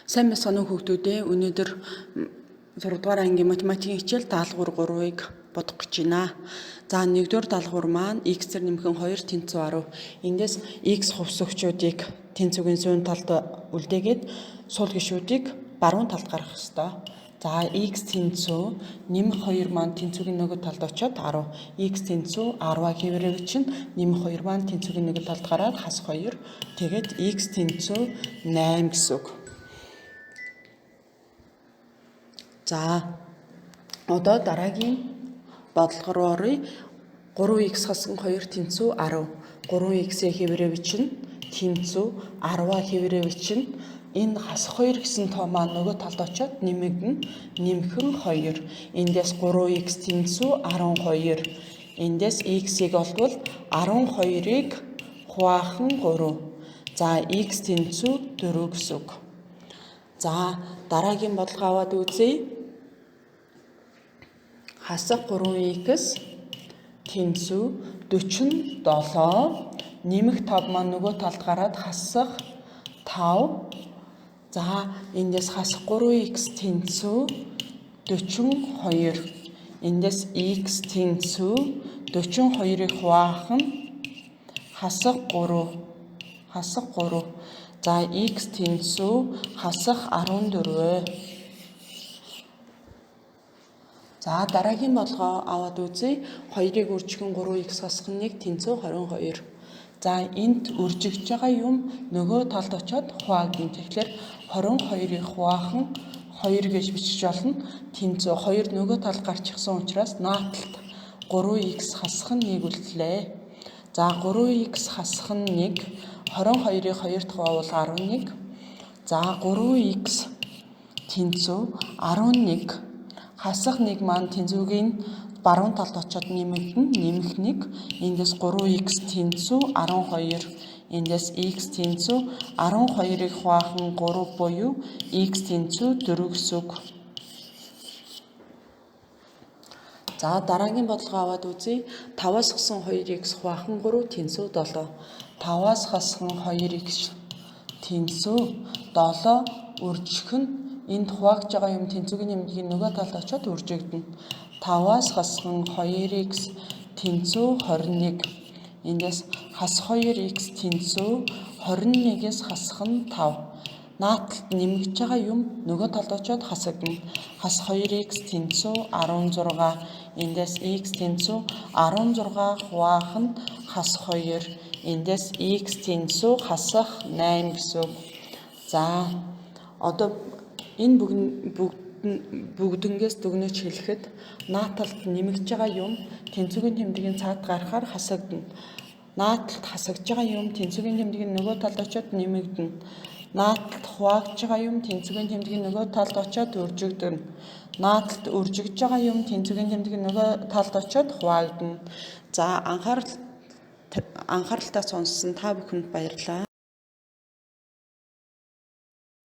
Сайн байцгаана уу хүүхдүүдээ. Өнөөдөр 6 дугаар ангийн математикийн хичээл даалгавар 3-ыг бодох гэж байна. За 1-р даалгавар маань x зэрэг нэмэх нь 2 тэнцүү 10. Эндээс x хувьсагчуудыг тэнцүүгийн зүүн талд үлдээгээд сул гишүүдийг баруун талд гаргах ёстой. За x тэнцүү нэмэх 2 маань тэнцүүгийн нөгөө талд очиод 10. X тэнцүү 10-а хэврээ чинь нэмэх 2 маань тэнцүүгийн нөгөө талд гараад хас 2. Тэгээд x тэнцүү 8 гэсэн үг. За одоо дараагийн бодлого руу оръё. 3x хассан 2 тэнцүү 10. 3x-ийг хэврээ бичнэ. Тэнцүү 10-а хэврээ бичнэ. Энэ хасах 2 гэсэн тоо маань нөгөө талд очиод нэмэгдэнэ. Нэмэх нь 2. Эндээс 3x тэнцүү 12. Эндээс x-ийг олбол 12-ыг хуваах нь 3. За x тэнцүү 4 гэсэн үг. За дараагийн бодлого аваад үзье. Хасах 3x тэнцүү 47 нэмэх 5 маань нөгөө талд гараад хасах 5. За эндээс хасах 3x тэнцүү 42. Эндээс x тэнцүү 42-ыг хуваах нь хасах 3. Хасах 3. За x тэнцүү хасах 14. За дараагийн бодлогоо аваад үзье. 2-ыг үржихэн 3x хасах 1 тэнцүү 22. За энд үржигдэж байгаа юм нөгөө талд очиод хуваагдана. Тэгэхээр 22-ыг хуваах нь 2 гэж бичиж болно. Тэнцүү 2 нөгөө талд гарчихсан учраас нааталт 3x хасах нь 1 үлдлээ. За 3x хасах нь 1, 22-ыг 2 дахь хуваавал 11. За 3x тэнцүү 11 хасах 1 маань тэнцүүгийн баруун талд очиод нэмэгдэнэ. Нэмэх 1. Эндээс 3x тэнцүү 12. Эндээс x тэнцүү 12-ыг хуваах нь 3 буюу x тэнцүү 4 гэсэн үг. За дараагийн бодлогоо аваад үзье. 5-аас хасан 2x хуваах нь 3 тэнцүү 7. 5-аас хасхан 2x тэнцүү 7 үржих нь энд хуваагдж байгаа юм тэнцүүгийн нэмдгийн нөгөө талд очиод үржигдэнэ. 5-аас хасхан 2x тэнцүү 21. Эндээс хас 2x тэнцүү 21-ээс хасах нь 5. Нааталт нэмэгдэж байгаа юм нөгөө талд очиод хасагдана. Хас 2x тэнцүү 16. Эндээс x тэнцүү 16 хуваах нь хас 2. Эндээс x тэнцүү хасах 8 гэсэн үг. За одоо энэ бүгднгээс дүгнэж хэлэхэд нааталт нэмэгдэж байгаа юм тэнцүүгийн тэмдгийн цаад гарахаар хасагдана. Нааталт хасагдж байгаа юм тэнцүүгийн тэмдгийн нөгөө талд очиод нэмэгдэнэ. Нааталт хуваагдж байгаа юм тэнцүүгийн тэмдгийн нөгөө талд очиод үржигдэнэ. Нааталт үржигдэж байгаа юм тэнцүүгийн тэмдгийн нөгөө талд очиод хуваагдана. За анхааралтай сонссон та бүхэнд баярлалаа.